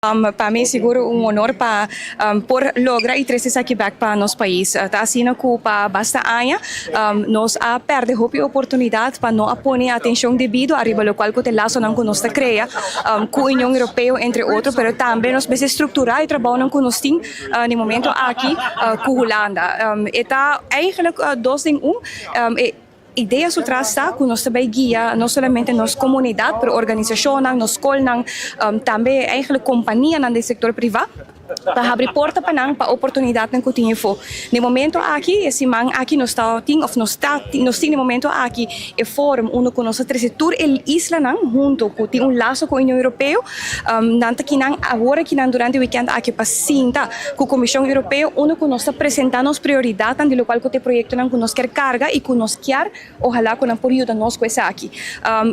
Pa mi sigur un honor pa por logra y trece esaki bek pa nos pais. Ta asina cu pa basta aña nos a perde hopi oportunidad pa no a pone atencion debido ariba locual cu ta e lazonan cu nos ta crea cu Union Europeo entre otro, pero tambe nos mester structura e trabounan cu nos tin na e momento aki cu Hulanda. E ta eigenlijk dos den un. E idea su tras ta cu nos ta bay guia no solamente nos comunidad, pero organisacionnan, nos scolnan, tambe eigenlijk companianan den sector priva, pa habri porta pa nan pa oportunidadnan cu tin efo. Na e momento aki, e siman aki nos ta tin of nos ta nos tin na e momento aki e forum unda cu nos ta trece tur e islanan hunto cu tin un lazo cu Union Europeo. Nan ta kinan awor akinan durante e weekend aki pa sinta cu Comision Europeo unda cu nos ta presenta nos prioridadnan di locual cu ta e proyectonan cu nos kier carga y cu nos kier ohala cu nan por yuda nos cu esaki.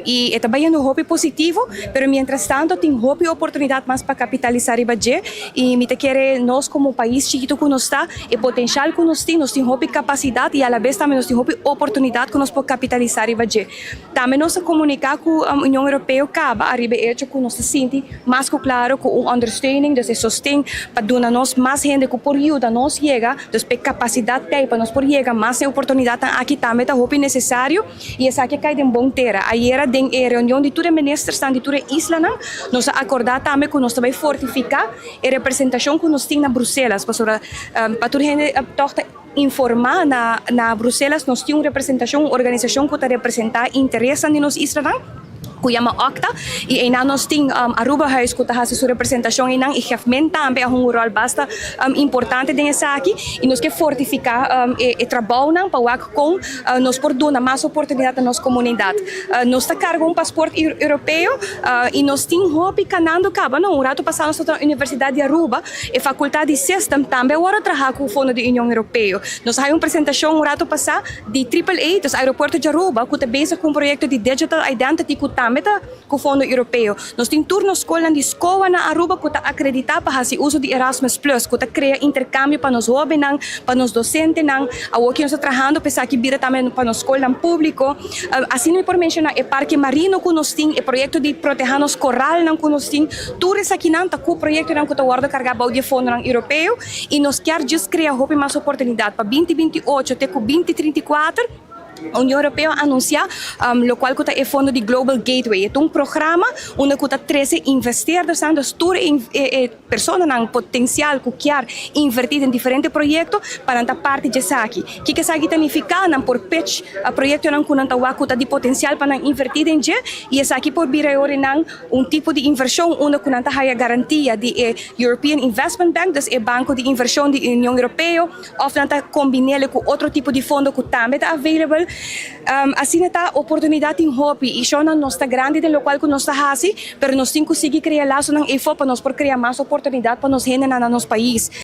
Y e ta bayendo hopi positivo, pero mientras tanto tin hopi oportunidad mas pa capitalisa riba dje y mi ta kere nos como pais chikito cu nos ta, e potencial cu nos tin, nos tin hopi capacidad y alabes tambe nos tin hopi oportunidad cu nos por capitalisa riba dje. Tambe nos a comunica cu Union Europeo caba ariba e hecho cu nos ta sinti mas cu claro cu un ondersteuning, dus e sosten pa duna nos mas hende cu por yuda nos yega, dus p'e capacidad t'ey pa nos por yega mas n'e oportunidadnan aki tambe ta hopi necesario y esaki a cay den bon tera. Ayera den e reunion di tur e ministersnan di tur e islanan nos a acorda tambe cu nos ta bay fortifica e representacion cu nos tin na Bruselas pasobra pa tur hende tog ta Informá na na Bruselas nos tin un representashon, un organisashon ku ta representá interesnan di nos islanan ku yama OCTA i einan nos tin Arubahuis ku ta hasi su representashon einan i Gefmin tambe a hunga un ròl basta importante den esaki i nos ke fortifiká e e trabounan pa wak kon nos por duna mas oportunidat na nos komunidat. Nos ta karga un pasport europeo i nos tin hopi kanando kaba no. Un ratu pasá nos tabata na Universidat di Aruba. E facultad di System tambe a worde traha cu fondo di Union Europeo. Nos a haya un presentacion un rato pasa di Triple A, dus Aeropuerto di Aruba, cu ta bezig cu un proyecto di Digital Identity cu tambe ta cu fondo Europeo. Nos tin tur nos scolnan di SCOA na Aruba cu ta acredita pa haci uso di Erasmus Plus, cu ta crea intercambio pa nos hobennan, pa nos docentenan. Awoki nos ta trahando pa esaki bira tambe pa nos scolnan publico. Asina mi por menciona e parke marino cu nos tin, e proyecto di proteha nos coralnan cu nos tin. Tur esakinan ta ku proyektonan ku ta wòrdu kargá bou di e fondonan europeo i nos kier djis krea hopi mas oportunidat pa 2028 te ku 2034. Union Europeo a anunsiá lokual ku ta e fondo di Global Gateway. E ta un programa unda ku ta trese investeerdersnan, dus tur e personanan potensial ku kier invertí den diferente proyekto pa nan ta parti di esaki. Kiko esaki ta nifiká? Nan por pitch proyektonan ku nan ta wak ku ta di potensial pa nan invertí den dje i esaki por bira e ora nan Un tipo di invershon unda ku nan ta haya garantia di e European Investment Bank, dus e banko di invershon di Union Europeo, òf nan ta kombin'el ku otro tipo di fondo ku tambe ta available. Asina ta, oportunidat tin hopi i shownan nos ta grandi den lokual ku nos ta hasi, pero nos tin ku sigui krea lasonan efo pa nos por krea mas oportunidat pa nos hendenan na nos pais.